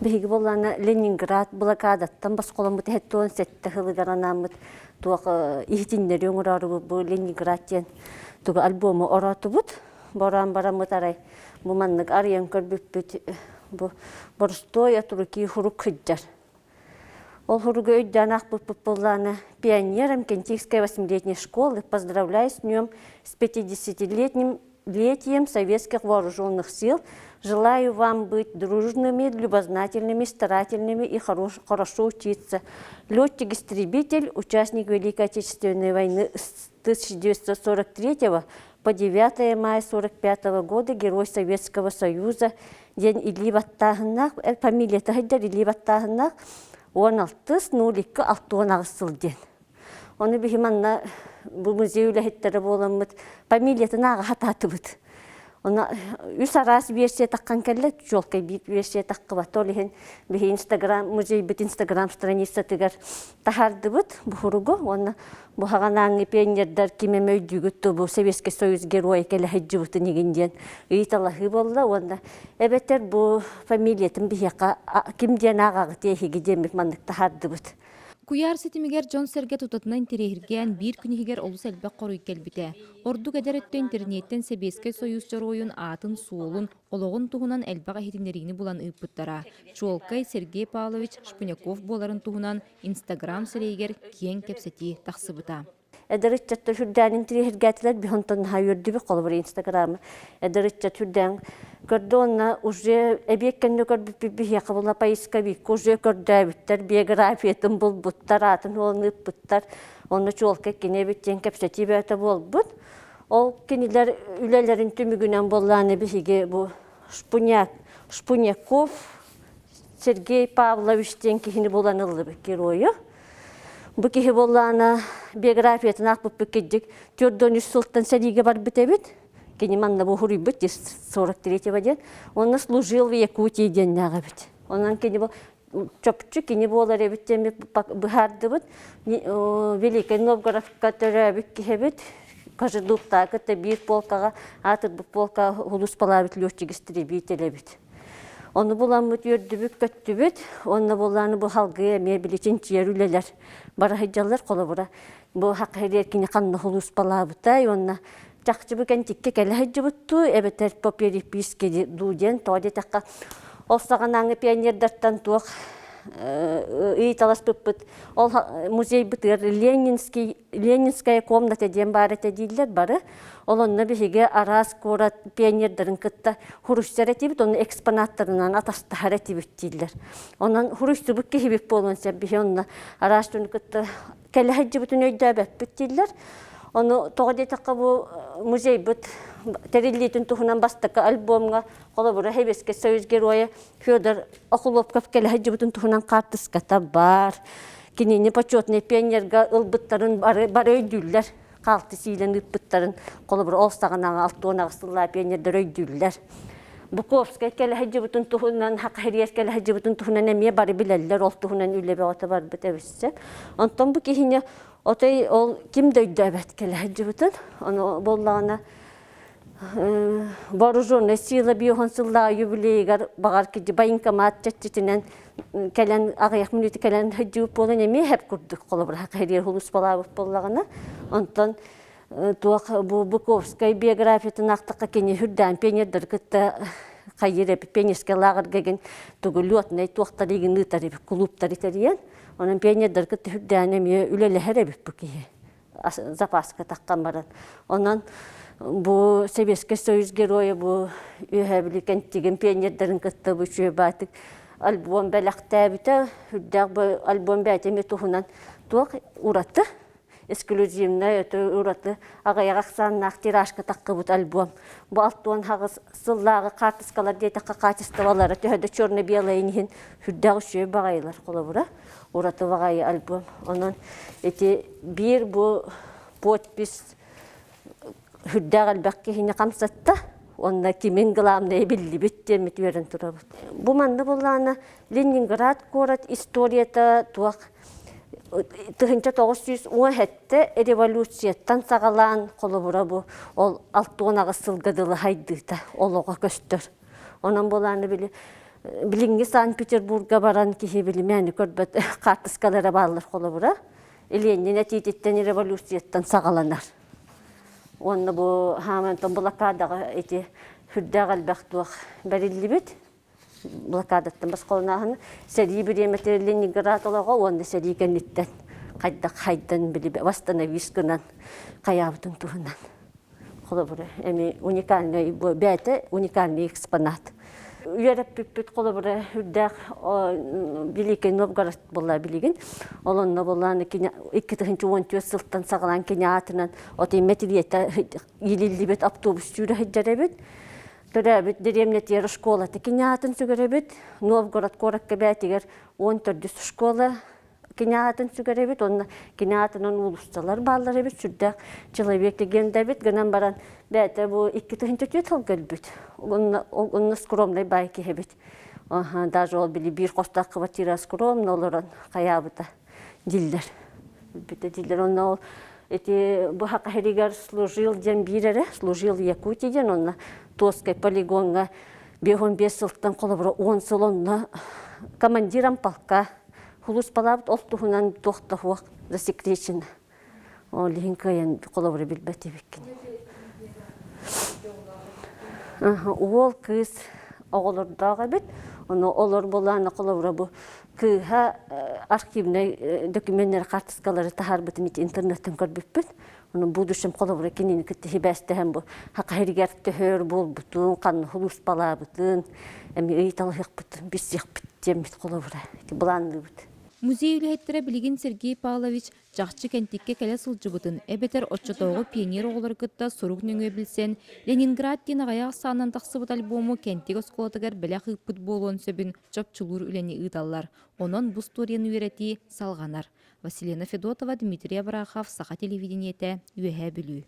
Биһиги буоллаана Ленинград блокадаттан босхоломмут 77 сылыгар анааммыт туох иһитиннэри оҥороорубут бу Ленинград диэн тугу альбому ороотубут. Бороон бараммыт арай бу маннык арыйан көрбүппүт бу боростуой от руки хурук сылдьар. Ол хуругу өйдөөн аахпыппыт буоллаана пионером Кентийской восьмилетней школы поздравляю с днем с 50-летним летием советских вооруженных сил. Желаю вам быть дружными, любознательными, старательными и хорошо учиться. Летчик-истребитель, участник Великой Отечественной войны с 1943 по 9 мая 1945 года Герой Советского Союза диэн илии баттааһыннаах, фамилията сылдьар илии баттааһыннаах 16 02 68 сыл диэн. Ону биһи манна бу музей үлэһиттэрэ буоламмыт фамилиятын ааҕа сатаатыбыт. Ону үс араас версия таххан кэллэ, чуолкай биир версия таххыбат. Ол иһин биһи Инстаграм, музейбит Инстаграм страницатыгар таһаардыбыт бу суругу уонна бу хаҕанааҥҥы пионердар ким эмэ өйдүүгүт дуо бу Советский Союз геройа кэлэ сылдьыбытын игин диэн ыйыталаһыы буолла уонна эбэтэр бу фамилиятын биһиэхэ ким диэн ааҕаҕыт эһиги диэммит маннык таһаардыбыт. Куйаар ситимигэр дьон-сэргэ тутатына интэриэһиргээн, биир күн иһигэр олус элбэх хоруй кэлбитэ. Ордук эдэр өттө интэриниэттэн Сэбиэскэй Сойуус дьоруойун аатын-суолун, олоҕун туһунан элбэх иһитиннэриини булан ыыппыттара. Чуолкай Сергей Павлович Шпуняков буоларын туһунан Инстаграм сирэйигэр киэҥ кэпсэтии тахсыбыта. Эдэр ыччаттар сүрдээн интириэһиргээтилэр, биһонтон наһаа үөрдүбүт, холобур Инстаграмы. Эдэр ыччат сүрдээн көрдө уонна уже эбиэт кэннэ көрбүппүт биһиэхэ була поисковикка уже көрдөөбүттэр, биографиятын булбуттар, аатын уолун ыыппыттар. Онно чуолкай кини эбит диэн кэпсэтии бөҕөтө буолбут. Ол кинилэр үлэлэрин түмүгүнэн буоллааны биһиги бу Шпуняк, Шпуняков Сергей Павлович диэн киһини булан ыллыбыт геройу. Бу киһи буоллаана биографиятын аахпыппыт кирдик 43 сылтан сэриигэ барбыт эбит. Кини манна бу хуруйбут 43 диэн. Онно служил в Якутии диэннээх эбит. Онон кини бу чопчу кини буолар эбит диэн быһаардыбыт. Великий Новгородка төрөөбүт киһи эбит. Кожедубтаа кытта биир полкаҕа аатырбыт полка улууспалаабыт летчик-истребитель эбит. Ону буламмыт үөрдүбүт-көттүбүт. Уонна буоллааны бу халгыы эмиэ били чинчийэр үлэлэр бара сылдьаллар. Холобура, бу хакхириэр кини ханна улууспалаабытай уонна чахчы бу кэнтиккэ кэлэ сылдьыбыт дуу, эбэтэр по переписке дуу диэн тоҕо диэтэххэ, ол саҕанааҥы пионердартан туох ыйыталаспыппыт. Ол музейбытыгар Ленинский Ленинская комната диэн баар этэ дииллэр бары. Ол онно биһиги араас куорат пионердарын кытта хуруйсар этибит, онно экспонаттарынан атастаһар этибит дииллэр. Онон хуруйсубут киһибит буолуон сөп биһи онно араас дьону кытта кэлэ сылдьыбытын өйдөөбөппүт дииллэр. Ону тоҕо диэтэххэ бу музейбыт тэриллиитин туһунан бастакы альбомҥа холобура Сэбиэскэй Союз геройа Федор Охлопков кэлэ сылдьыбытын туһунан хаартыската баар. Кинини почетный пионерга ылбыттарын бары, бары өйдүүллэр. Хаалты сиилэн ыыппыттарын, холобур, ол саҕанаҕа 68 сыллаах пионердар өйдүүллэр. Буковскай кэлэ сылдьыбытын туһунан, Хахариев кэлэ сылдьыбытын туһунан эмиэ бары билэллэр, ол туһунан үлэ бөҕөтө барбыт эбиссэ. Онтон бу киһини отой ол ким да өйдөөбөт кэлэ сылдьыбытын. Ону буоллаҕына Вооруженные силы биоһун сыллаа юбилейыгар баҕар киди военкомат чэччитинэн кэлэн аҕыйах мүнүүтэ кэлэн сылдьыбыт буолан эмиэ хэп курдук холобура хахириэр хулуспалаабыт буоллаҕына онтон туох бу Буковскай биографиятын аахтахха кини үрдээн пионердары кытта хайыыр эбит пионерскай лааҕырга игин тугу летнай туохтар игин ыытар эбит кулууптары тэрийэн онон пионердары кытта үрдээн эмиэ үлэлэһэр эбит бу киһи запаска таххан баран. Онон бу Советский Союз геройа бу Үөһээ Бүлүү кэнтигин пионердарын кытта бу үчүгэй баатык альбом бэлэхтээбитэ. Үрдээх бу альбом бэйэтэ эмиэ туһунан туох ураты эксклюзивнай өтө ураты аҕыйах ахсааннаах тиражка таххыбыт альбом. Бу 68 сыллааҕы хаартыскалар диэтэххэ качестволара төһө да черно-белайын иһин сүрдээх үчүгэй баҕайылар холобура. Ураты баҕайы альбом. Онон ити биир бу подпись сүрдээх элбэх киһини хамсатта уонна кимин главное биллибит диэммит үөрэн турабыт. Бу манна буоллаҕына Ленинград куорат историята туох 1917 революцияттан саҕалаан холобура бу ол 68 сылга дылы хайдыыта олоҕо көстөр. Онон буолааны били. Билиҥҥи Санкт-Петербурга баран киһи билимээни көрбөт хаартыскалара бааллар холобура. Ленин этиититтэн революцияттан саҕаланар. Уонна бу хаамантан блокадаҕа ити сүрдээх элбэх туох бэриллибит. Блокадаттан босхолонааһын сэрии бириэмэтигэр Ленинград олоҕо уонна сэрии кэнниттэн хайдах хайдан били восстановись гынан хайаабытын туһунан. Холобура, эми уникальный бэйэтэ уникальный экспонат. Үөрэппиппит холобура үрдээх Великий Новгород буолла билигин. Ол онно буоллаан 2014 сылтан саҕалаан кини аатынан от мэтириэтэ иилиллибит автобус сүүрэ сылдьар эбит. Төрөөбүт дэриэбинэтигэр школата кини аатын сүгэрэбит. Новгород куоракка бээтигэр 14 школа кини аатын сүгэрэбит уонна кини аатынан уулуссалар бааллар эбит сүрдээх человек легенда эбит гынан баран бэйэтэ бу 2004 сылга өлбүт онно скромный баай киһи эбит даже ол били биир хостоох квартира скромно олорон хайаабыта диллэр өлбүтэ диллэр онно ол ити бу хахаригар служил диэн биир эрэ служил Якутия диэн онно Тоскай полигоҥҥа 55 сылтан холобура 10 сыл онно командиром полка Сулууспалаабыт ол туһунан туох да суох засекречено. Ол иһин кыайан холобура билбэт эбиккин. Уол, кыыс оҕолордоох эбит. Ону олор буолаана холобура бу кыыһа архивнай докуменнары хаартыскалары таһаарбытын ити интернеттэн көрбүппүт. Ону будущем холобура кинини кытта сибээстэһэн бу хахаһиригэр төһөр буолбутун, ханна сулууспалаабытын эмиэ ыйыталаһыахпытын, билсиэхпит диэммит холобура ити былаанныыбыт. Музей үлэһиттэрэ билигин Сергей Павлович чахчы Кэнтиккэ кэлэ сылдьыбытын эбэтэр оччотооҕу пионер оҕолору кытта сурук нөҥүө билсэн, Ленинград диэн аҕыйах ахсаанынан тахсыбыт альбому Кэнтик оскуолатыгар бэлэх ыыппыт буолуон сөбүн чопчулуур үлэни ыыталлар. Онон бу устуоруйаны үөрэтии салҕанар. Василена Федотова, Дмитрий Абрахов, Саха телевидениетэ, Үөһээ Бүлүү.